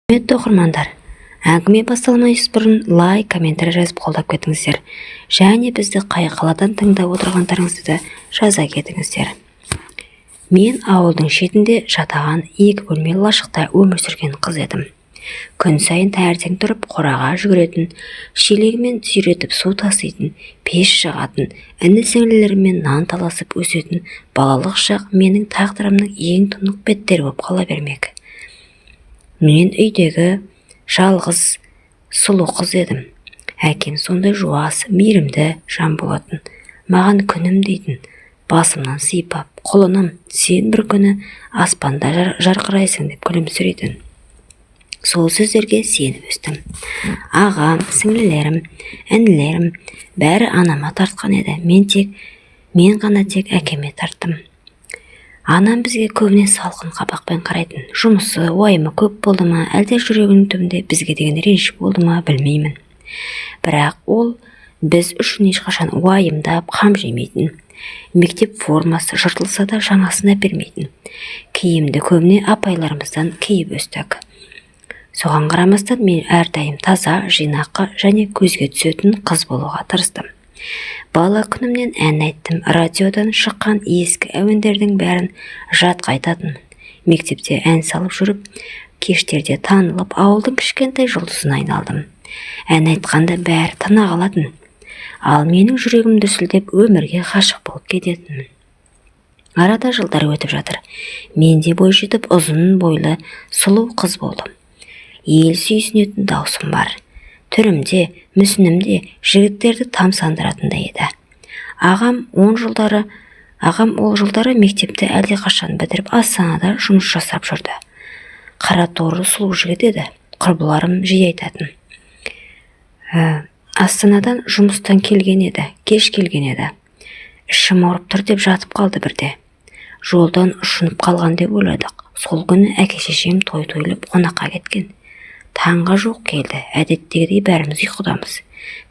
Құрметті оқырмандар, әңгіме басталмас бұрын лайк, комментарий жазып қолдап кетіңіздер және бізді қай қаладан тыңдап отырғандарыңызды да жаза кетіңіздер. Мен ауылдың шетінде жатаған екі бөлмелі лашықта өмір сүрген қыз едім. Күн сайын таңертең тұрып қораға жүгіретін, шелегімен сүйретіп су таситын, пеш жағатын, іні-сіңлілеріммен нан таласып өсетін балалық шақ менің тағдырымның ең тұнық беттері болып қала бермек. Мен үйдегі жалғыз сұлу қыз едім. Әкем сондай жуас, мейірімді жан болатын. Маған күнім дейтін, басымнан сипап, «Құлыным, сен бір күні аспанда жарқырайсың», – деп күлімсірейтін. Сол сөздерге сеніп өстім. Ағам, сіңлілерім, інілерім бәрі анама тартқан еді. Мен ғана тек әкеме тарттым. Анам бізге көбіне салқын қабақпен қарайтын. Жұмысы, уайымы көп болды ма, әлде жүрегінің түбінде бізге деген реніш болды ма, білмеймін. Бірақ ол біз үшін ешқашан уайымдап, қам жемейтін. Мектеп формасы жыртылса да, жаңасын әпермейтін. Киімді көбіне апайларымыздан киіп өстік. Соған қарамастан мен әрдайым таза, жинақы және көзге түсетін қыз болуға тырыстым. Бала күнімнен ән айттым, радиодан шыққан ескі әуендердің бәрін жатқа айтатынмын. Мектепте ән салып жүріп, кештерде танылып, ауылдың кішкентай жұлдызына айналдым. Ән айтқанда бәрі тына қалатын. Ал менің жүрегім дүрсілдеп, өмірге ғашық болып кететінмін. Арада жылдар өтіп жатыр. Мен де бой жетіп, ұзын бойлы сұлу қыз болдым. Ел сүйсінетін даусым бар. Түрім де, мүсінім де жігіттерді тамсандыратындай еді. Ағам ол жылдары мектепті әлдеқашан бітіріп, Астанада жұмыс жасап жүрді. Қара торы сұлу жігіт еді. Құрбыларым жиі айтатын. Астанадан жұмыстан келген еді, кеш келген еді. Ішім ауырып тұр деп жатып қалды бірде. Жолдан ұшынып қалған деп ойладық. Сол күні әке-шешем той тойлап қонаққа кеткен. Таңға жуық келді. Әдеттегідей бәріміз ұйқыдамыз.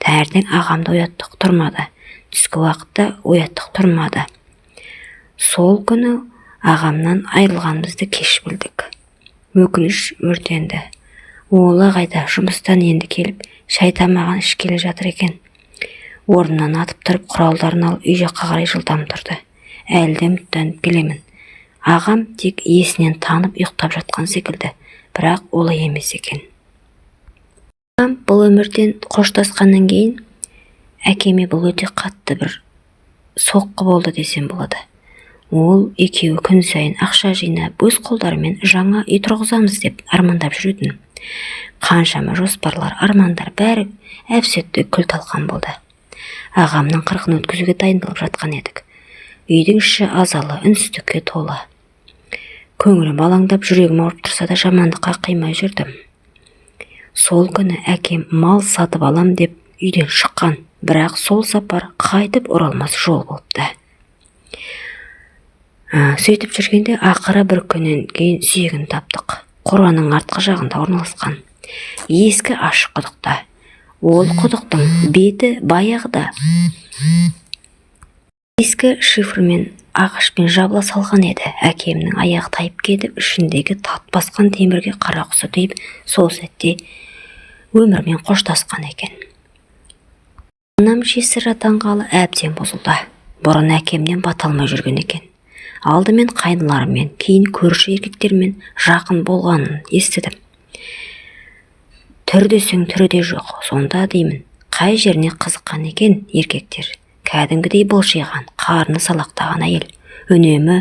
Таңертең ағамды ояттық, тұрмады. Түскі уақытта ояттық, тұрмады. Сол күні ағамнан айырылғанымызды кеш білдік. Өкініш өртенді. Ол қайда, жұмыстан енді келіп, шай тамағын ішкелі жатыр екен. Орнынан атып тұрып, құралдарын алып, үй жаққа қарай жылдам тұрды. Әлі де үміттеніп келемін. Ағам тек есінен танып ұйықтап жатқан секілді, бірақ олай емес екен. Ағам бұл өмірден қоштасқаннан кейін әкеме бұл өте қатты бір соққы болды десем болады. Ол екеуі күн сайын ақша жинап, өз қолдарымен жаңа үй тұрғызамыз деп армандап жүретін. Қаншама жоспарлар, армандар бәрі әп-сәтте күл-талқан болды. Ағамның қырқын өткізуге дайындалып жатқан едік. Үйдің іші азалы үнсіздікке толы. Көңілім алаңдап, жүрегім ауырып тұрса да, жамандыққа қимай жүрдім. Сол күні әкем мал сатып алам деп үйден шыққан, бірақ сол сапар қайтып оралмас жол болыпты. Сөйтіп жүргенде ақыры бір күннен кейін сүйегін таптық. Қораның артқы жағында орналасқан ескі ашық құдықта. Ол құдықтың беті баяғыда ескі шифермен, ағашпен жабыла салған еді. Әкемнің аяғы тайып кетіп, ішіндегі тат басқан темірге қара құсы тиіп, сол сәтте өмірмен қоштасқан екен. Анам жесір атанғалы әбден бұзылды. Бұрын әкемнен бата алмай жүрген екен. Алдымен қайныларымен, кейін көрші еркектермен жақын болғанын естідім. Түр десең, түрі де жоқ. Сонда деймін, қай жеріне қызыққан екен еркектер? Кәдімгідей былшиған, қарны салақтаған әйел. Үнемі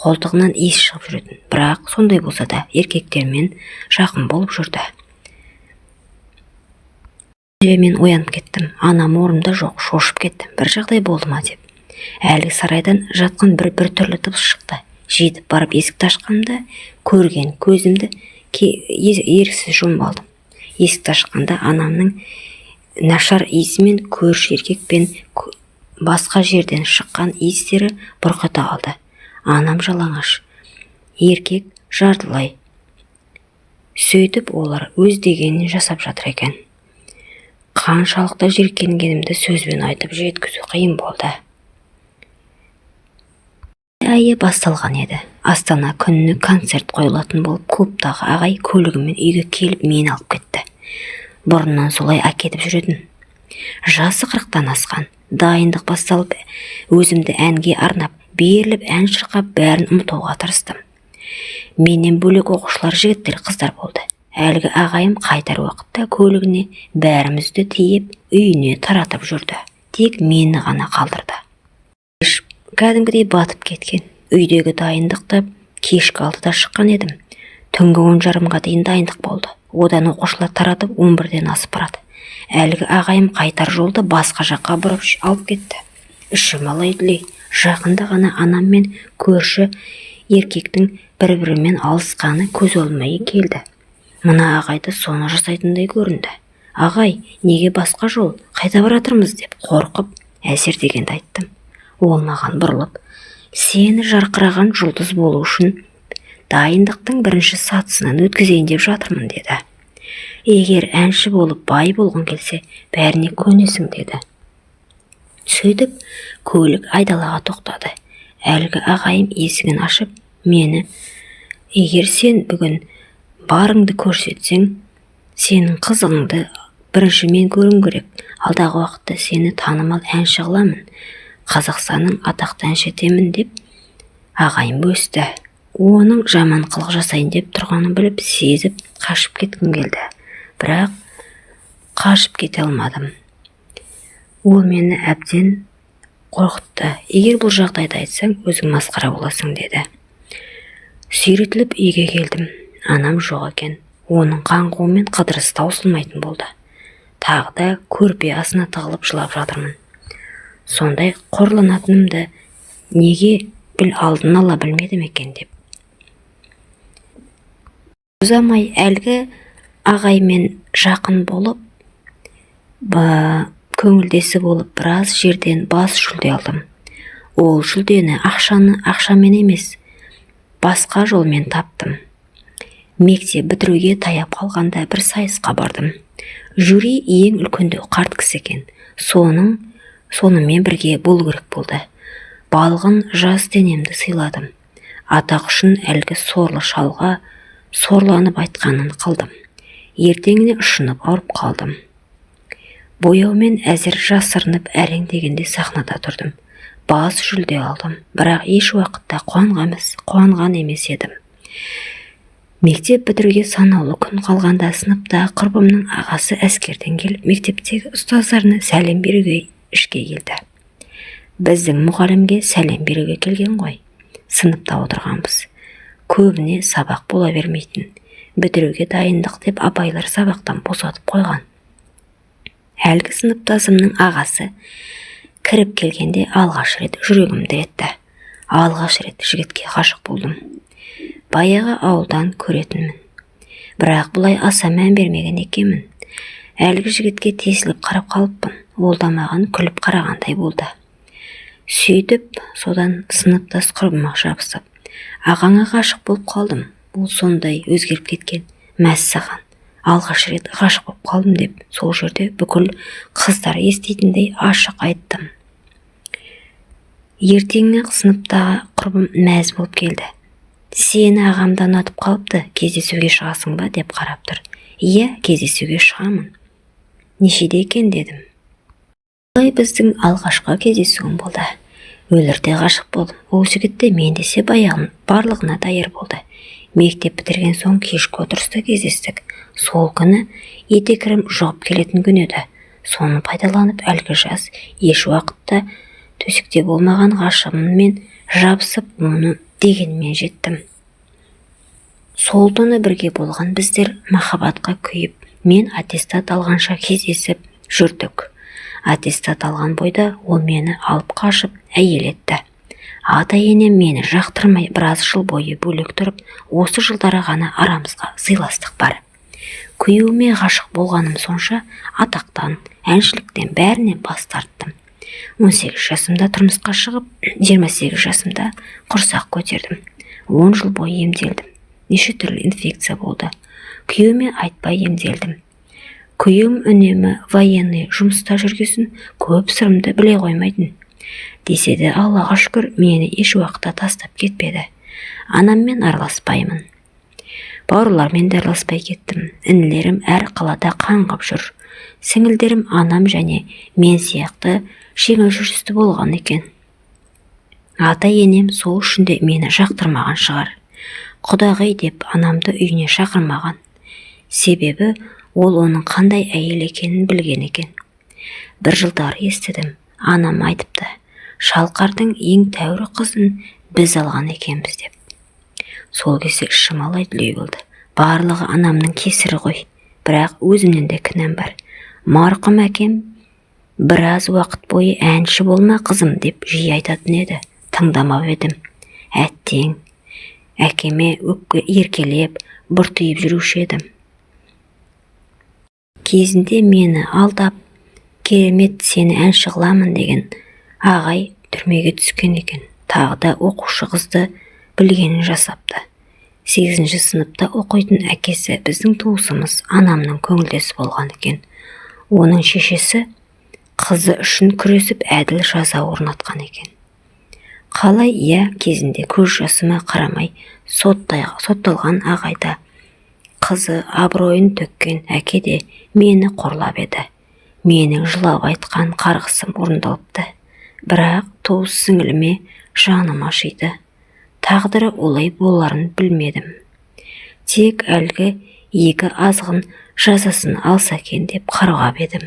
қолтығынан иіс шығып жүретін. Бірақ сондай болса да, еркектермен жақын болып жүрді. Түнде мен оянып кеттім. Анам орнымда жоқ, шошып кеттім. Бір жағдай болды ма деп. Әлгі сарайдан жатқан бір түрлі дыбыс шықты. Жетіп барып есікті ашқанымда көрген көзімді еріксіз жұмып алдым. Есікті ашқанда анамның нашар иісі мен көрші еркекпен басқа жерден шыққан иістері бұрқ ете қалды. Анам жалаңаш, еркек жартылай. Сөйтіп олар өз дегенін жасап жатыр екен. Қаншалықты жиіркенгенімді сөзбен айтып жеткізу қиын болды. айы басталған еді. Астана күніне концерт қойылатын болып, клубтағы ағай көлігімен үйге келіп мені алып кетті. Бұрыннан солай әкетіп жүретін. Жасы 40-тан асқан. Дайындық басталып, өзімді әнге арнап, беріліп ән шырқап, бәрін ұмытуға тырыстым. Менен бөлек оқушылар жігіттер, қыздар болды. Әлгі ағайым қайтар уақытта көлігіне бәрімізді тиеп, үйіне таратып жүрді. Тек мені ғана қалдырды. Кәдімгідей батып кеткен. Үйдегі дайындықта кешкі 6-да шыққан едім. Түнгі 10:30-ға дейін дайындық болды. Одан оқушылар таратып 11-ден асып барады. Әлгі ағайым қайтар жолды басқа жаққа бұрып алып кетті. Ішім алай-дүлей. Жақында ғана анам мен көрші еркектің бір-бірімен алысқаны көз алдыма келді. Мына ағайды соны жасайтындай көрінді. Ағай, неге басқа жол, қайда баратырмыз деп қорқып, әзер дегенде айттым. Ол маған бұрылып, сені жарқыраған жұлдыз болу үшін дайындықтың бірінші сатысынан өткізейін деп жатырмын деді. Егер әнші болып бай болғың келсе, бәріне көнесің деді. Сөйтіп көлік айдалаға тоқтады. Әлгі ағайым есігін ашып, мені, егер сен бүгін барыңды көрсетсең, сенің қызығыңды бірінші мен көруім керек. Алдағы уақытта сені танымал әнші қыламын. Қазақстанның атақты әнші етемін деп ағайым бөлісті. Оның жаман қылық жасайын деп тұрғанын біліп, сезіп, қашып кеткім келді. Бірақ қашып кете алмадым. Ол мені әбден қорқытты. Егер бұл жағдайды айтсаң, өзің масқара боласың деді. Сүйретіліп үйге келдім. Анам жоқ екен. Оның қаңғуымен қыдырысы таусылмайтын болды. Тағы да көрпе астына тығылып жылап жатырмын. Сондай қорланатынымды неге алдын ала білмедім екен деп. Ұзамай әлгі ағаймен жақын болып, көңілдесі болып біраз жерден бас жүлде алдым. Ол жүлдені ақшаны ақшамен емес, басқа жолмен таптым. Мектеп бітіруге таяп қалғанда бір сайысқа бардым. Жюри ең үлкендеу қарт кісі екен. Сонымен бірге болу керек болды. Балғын жас денемді сыйладым. Атақ үшін әлгі сорлы шалға сорланып айтқанын қылдым. Ертеңіне ұшынып ауырып қалдым. Бояумен әзір жасырынып әрең дегенде сахнада тұрдым. Бас жүлде алдым, бірақ еш уақытта қуанған емес едім. Мектеп бітіруге санаулы күн қалғанда сыныпта құрбымның ағасы әскерден келіп, мектептегі ұстаздарына сәлем беруге ішке келді. Біздің мұғалімге сәлем беруге келген ғой. Сыныпта отырғанбыз. Көбіне сабақ бола бермейтін. Бітіруге дайындық деп апайлар сабақтан босатып қойған. Әлгі сыныптасымның ағасы кіріп келгенде алғаш рет жүрегім дір етті. Алғаш рет жігітке ғашық болдым. Баяғы ауылдан көретінмін. Бірақ бұлай аса мән бермеген екенмін. Әлгі жігітке тесіліп қарап қалыппын. Ол да маған күліп қарағандай болды. Сөйтіп, содан сыныптас құрбыма жабысып, ағаңа ғашық болып қалдым. Ол сондай өзгеріп кеткен. Мәссаған, алғаш рет ғашық болып қалдым деп сол жерде бүкіл қыздар еститіндей ашық айттым. Ертеңіне сыныптағы құрбым мәз болып келді. Сені ағам да ұнатып қалыпты, кездесуге шығасың ба деп қарап тұр. Иә, кездесуге шығамын. Нешеде екен дедім. Олай біздің алғашқы кездесуім болды. Өлерде ғашық болдым. Ол жігіт те мен десе баяғын барлығына даяр болды. Мектеп бітірген соң кешкі отырыста кездестік. Сол күні етеккірім жұғып келетін күн еді. Соны пайдаланып әлгі жас еш уақытта төсекте болмаған ғашығыммен жабысып, оны дегенмен жеттім. Сол түні бірге болған біздер махаббатқа күйіп, мен аттестат алғанша кездесіп жүрдік. Аттестат алған бойда ол мені алып қашып әйел етті. Ата-енем мені жақтырмай біраз жыл бойы бөлек тұрып, осы жылдары ғана арамызға сыйластық бар. Күйеуіме ғашық болғаным сонша, атақтан, әншіліктен бәрінен бас тарттым. 18 жасымда тұрмысқа шығып, 28 жасымда құрсақ көтердім. 10 жыл бойы емделдім. Неше түрлі инфекция болды. Күйеуіме айтпай емделдім. Күйеуім үнемі военный жұмыста жүргесін көп сырымды біле қоймайтын. Десе де, Аллаға шүкір, мені еш уақытта тастап кетпеді. Анаммен араласпаймын. Бауырлармен де араласпай кеттім. Інілерім әр қалада қаңғып жүр. Сіңілдерім анам және мен сияқты жеңіл жүрісті болған екен. Ата-енем сол үшін де мені жақтырмаған шығар. Құдағи деп анамды үйіне шақырмаған. Себебі ол оның қандай әйел екенін білген екен. Бір жылдары естідім, анам айтыпты, Шалқардың ең тәуір қызын біз алған екенбіз деп. Сол кезде ішім алай дүлей болды. Барлығы анамның кесірі ғой. Бірақ өзімнен де кінәм бар. Марқұм әкем біраз уақыт бойы әнші болма қызым деп жиі айтатын еді. Тыңдамап едім. Әттең, әкеме өпке еркелеп, бұртиып жүруші едім. Кезінде мені алдап, керемет сені әнші қыламын деген ағай түрмеге түскен екен. Тағы да оқушы қызды білгенін жасапты. 8-ші сыныпта оқитын әкесі біздің туысымыз, анамның көңілдесі болған екен. Оның шешесі қызы үшін күресіп әділ жаза орнатқан екен. Қалай иә, кезінде көз жасыма қарамай сотталған ағайда қызы абыройын төккен әке де мені қорлап еді. Менің жылап айтқан қарғысым орындалыпты. Бірақ туыс сіңіліме жаным ашиды. Тағдыры олай боларын білмедім. Тек әлгі екі азғын жазасын алса екен деп қарғап едім.